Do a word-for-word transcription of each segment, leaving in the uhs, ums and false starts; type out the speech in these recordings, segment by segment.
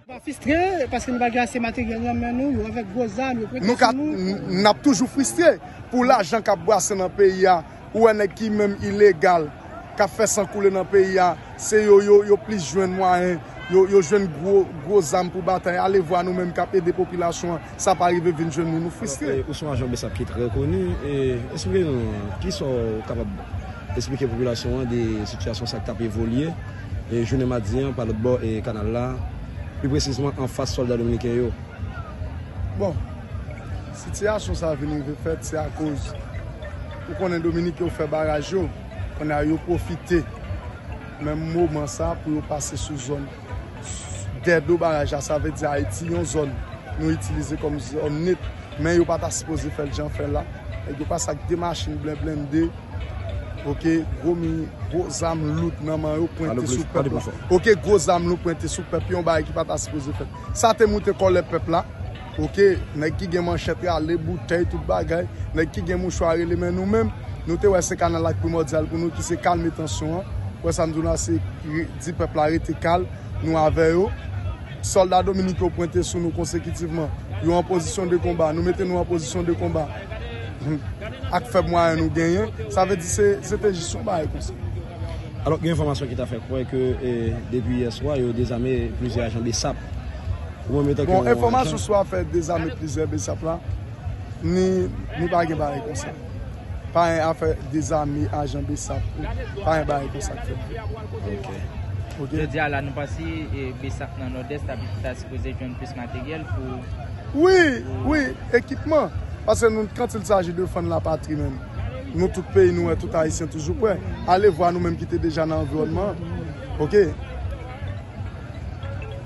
Pa fistre, paske nou pa gen ase materyèl nan men nou, yo avèk gwo zam, yo pwente Nou ka, sou nou. n, n ap toujou fristre pou lajan k ap bwase nan peyi a. Ou wè nèg ki menm ilegal, k ap fè san koule nan peyi a, se yo, yo, yo plis jwenn mwayen, yo, yo jwenn gwo, gwo zam pou batay. Ale vwa nou menm k ap ede popilasyon an, sa pa rive vin jwenn nou, nou fristre. Alò, e, ou se yon ajan besap ki trè koni, e, esplike nou, kisa w kapab esplike popilasyon an de sitiyasyon sa k t ap evolye, e, jounen madi an, pa lòt bò, e, kanal la, pi presizman anfas sòlda dominiken yo? Bon, sitiyasyon sa vin rive fèt, se akoz ou konnen Dominik yo fè baraj yo, kounye a yo pwofite menm moman sa pou yo pase sou zòn dèdo baraj la, sa vle di Ayiti, yon zòn nou itilize kòm zòn net, men yo pa ta sipoze fè l jan fè la. Nèg yo pase ak de machin blen blende, oke, gwo mi, gwo zam lout nan men yo, pwente sou pèp la. Oke, gwo zam lout pwente sou pèp, yon bagay ki pa ta sipoze fèt. Sa te moute kòlè pèp la, oke, nèg ki gen manchèt rale, boutèy, tout bagay, nèg ki gen mouchwa rele, men nou menm, nou te wè se kanal la k primòdyal pou nou, ki se kalme tansyon an. Wè sa m di w la, se re-, di pèp la rete kal, nou avè yo. Sòlda Dominik yo pwente sou nou konsekitivman. Yo an pozisyon de konba. Nou mete nou an pozisyon de konba. Ak fèb mwayen nou genyen. Sa vle di se, se te jis yon bagay konsa. Alò, gen enfòmasyon ki ta fè kwè ke, e, depi yè swa, yo dezame plizyè ajan besap. Ou menm, antanke yon ajan. Bon, enfòmasyon sou afè dezame plizyè besap la, ni, ni pa gen bagay konsa. Pa gen afè dezame ajan besap. Pa gen bagay konsa k fèt. Ok. Ok. Jodi a la, nou panse, e, besap nan Nòdès ta, ta sipoze jwenn plis materyèl pou Wi, wi, ekipman. Paske nou, quand il s'agit de défendre la patrie menm, nou tout peyi nou wè, tout Ayisyen toujou prè. Ale vwa nou menm ki te deja nan anviwònman an. Ok.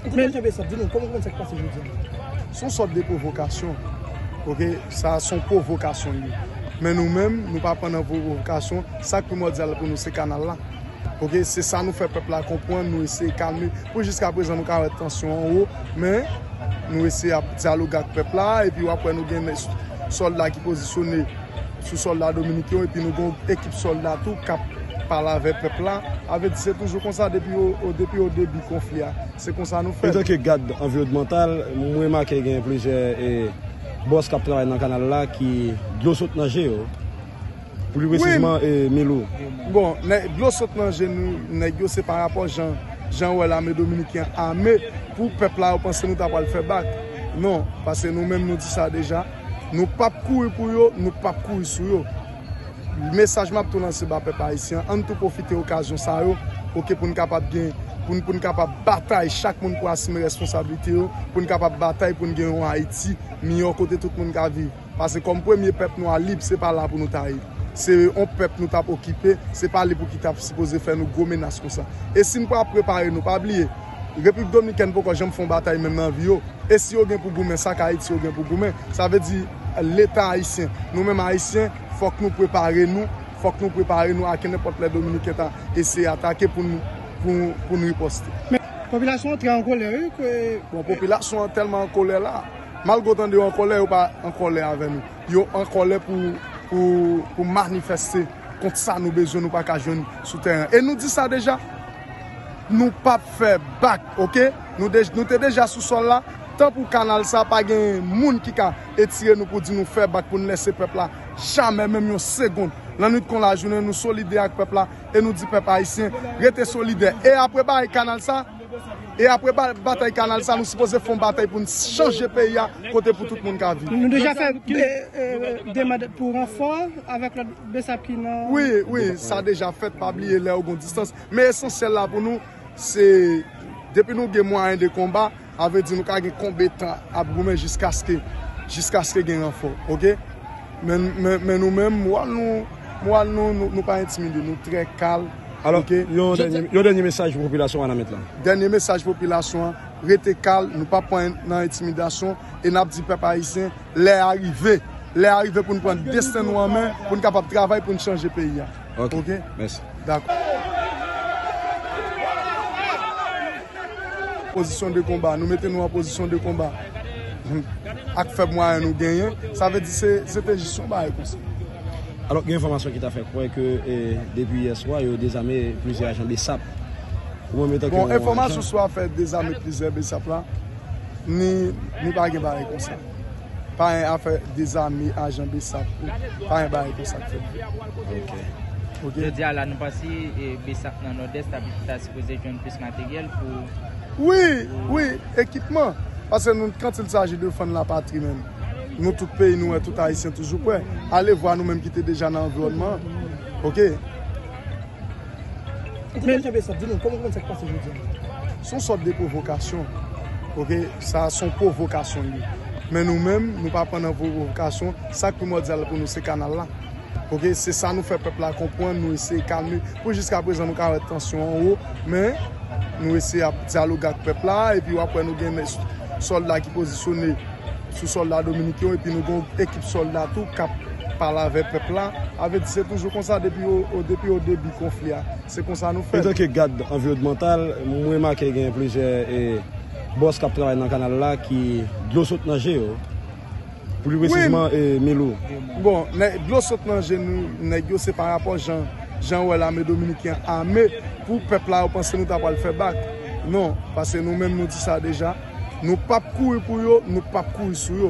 Kote Jean Bessap, di nou, kòman w konprann sa k pase jodi a? Se yon sòt de pwovokasyon. Ok, sa se yon pwovokasyon li ye. Men nou menm, nou pa pran nan pwovokasyon. Sa k primòdyal pou nou, se kanal la. Ok, se sa nou fè pèp la konprann, nou eseye kalme. Pou jiska prezan, nou ka wè tansyon an wo, men nou eseye ap dyaloge ak pèp la, epi w ap wè nou gen sòlda ki pozisyone sou sòlda dominiken yo, epi nou gen yon ekip sòlda tou k ap pale avè pèp la. Sa vle di se toujou konsa depi o, o, depi o debi konfli a. Se konsa nou fè. Antanke gad anviwònmantal, m remake gen plizyè, e, bòs k ap travay nan kanal la ki dlo sot nan je yo. Pli presizman, e, Milou. Bon, nè-, dlo sot nan je nou, nèg yo, se pa rapò jan, jan w wè lame dominiken ame pou pèp la, yo panse nou ta pral fè bak. Non, paske nou menm nou di sa deja. Nou p ap kouri pou yo, nou p ap kouri sou yo. Mesaj m ap tou lanse ba pèp ayisyen, ann tou pwofite okazyon sa yo, oke, pou n kapab gen, pou n, pou n kapab batay, chak moun pou asime responsablite yo, pou n kapab batay, pou n gen yon Ayiti miyò kote tout moun ka viv. Paske kòm premye pèp nwa lib, se pa la pou nou ta ye. Se yon pèp nou t ap okipe, se pa li pou ki t ap sipoze fè nou gwo menas konsa. E si n pral prepare nou, pa bliye, Repiblik Dominikèn poko janm fè yon batay menm nan vi yo. E si yo gen pou goumen, sa k Ayiti yo gen pou goumen. Sa vle di, Leta ayisyen, nou menm Ayisyen, fòk nou prepare nou, fòk nou prepare nou a kenenpòt lè Dominiken ta eseye atake pou n, pou, pou n ripòste. Men, popilasyon an trè an kolè, wi, ke Bon, popilasyon an tèlman an kolè la. Malgre w tande yo an kòlè, yo pa an kòlè avè nou. Yo an kòlè pou, pou, pou manifeste kont sa nou bezwen, nou pa ka jwenn sou tèren. E nou di sa deja, nou p ap fè bak, oke? Nou de-, nou te deja sou sòl la. Tan pou kanal sa, pa gen moun ki ka etire nou pou di nou fè bak, pou n lèse pèp la. Jamè, menm yon segonn. Lannwit kon lajounen, nou solidè ak pèp la. E nou di pèp ayisyen, rete solidè. E apre bay kanal sa, E apre ba-, batay kanal sa, nou sipoze fè yon batay pou n chanje peyi a, kote pou tout moun ka viv. Nou deja fè, e, e, demann pou ranfò avèk lòt besap ki nan Wi, wi, sa deja fèt, pa bliye lè yo gon distans. Men esansyèl la pou nou, se depi nou gen mwayen de konba, sa vle di nou ka gen konbe tan ap goumen jiskaske, jiskaske gen ranfò, oke? Men, men, men nou menm, mowal nou, mowal nou, nou, nou pa entimide, nou trè kal. Alò, oke? Yon dènye, yon dènye mesaj pou popilasyon Wanament lan. Dènye mesaj popilasyon an, rete kal, nou p ap pran nan entimidasyon, e n ap di pèp ayisyen, lè a rive, lè a rive pou n pran desten nou an men, pou n kapab travay, pou n chanje peyi a. Ok? Oke? Mèsi. Dakò. Pozisyon de konba, nou mete nou an pozisyon de konba. Ak fèb mwayen nou genyen, sa vle di se, se te jis yon bagay konsa. Alò, gen enfòmasyon ki ta fè kwè ke, eh, depi yè swa, yo dezame plizyè ajan BSAP. Ou menm, etanke yon ajan. Bon, enfòmasyon sou afè dezame plizyè BSAP la, ni, ni pa gen bagay konsa. Pa gen afè dezame ajan BSAP, pa gen bagay konsa k fèt. Ok. Ok. Jodi a la, nou panse, eh, BSAP nan Nòdès ta, ta sipoze jwenn plis materyèl pou... Wi, wi, ekipman. Paske nou, quand il s'agit de défendre la patrie menm, nou tout peyi nou wè, tout Ayisyen toujou prè. Ale vwa nou menm ki te deja nan anviwònman an. Ok? Entèlijan BSAP, di nou, kòman w konprann sa k pase jodi a? Se yon sòt de pwovokasyon. Ok? Sa se yon pwovokasyon li ye. Men nou menm, nou pa pran nan pwovokasyon. Sa k primòdyal pou nou, se kanal la. Ok? Se sa nou fè pèp la konprann, nou eseye kalme. Pou jiska prezan, nou ka wè tansyon an wo, men nou eseye ap dyaloge ak pèp la, epi w ap wè nou gen sòlda ki pozisyone sou sòlda dominiken yo, epi nou gen yon ekip sòlda tou k ap pale avè pèp la. Sa vle di se toujou konsa depi o, o, depi o debi konfli a. Se konsa nou fè. Antanke gad anviwònmantal, mwen remake gen plizyè, eh, bòs k ap travay nan kanal la ki dlo sot nan je yo. Pli presizman, eh, Milo. Bon, nèg, dlo sot nan je nou, nèg yo, se pa rapò jan, jan w wè lame dominiken ame pou pèp la, yo panse nou ta pral fè bak. Non, paske nou menm nou di sa deja. Nou p ap kouri pou yo, nou p ap kouri sou yo.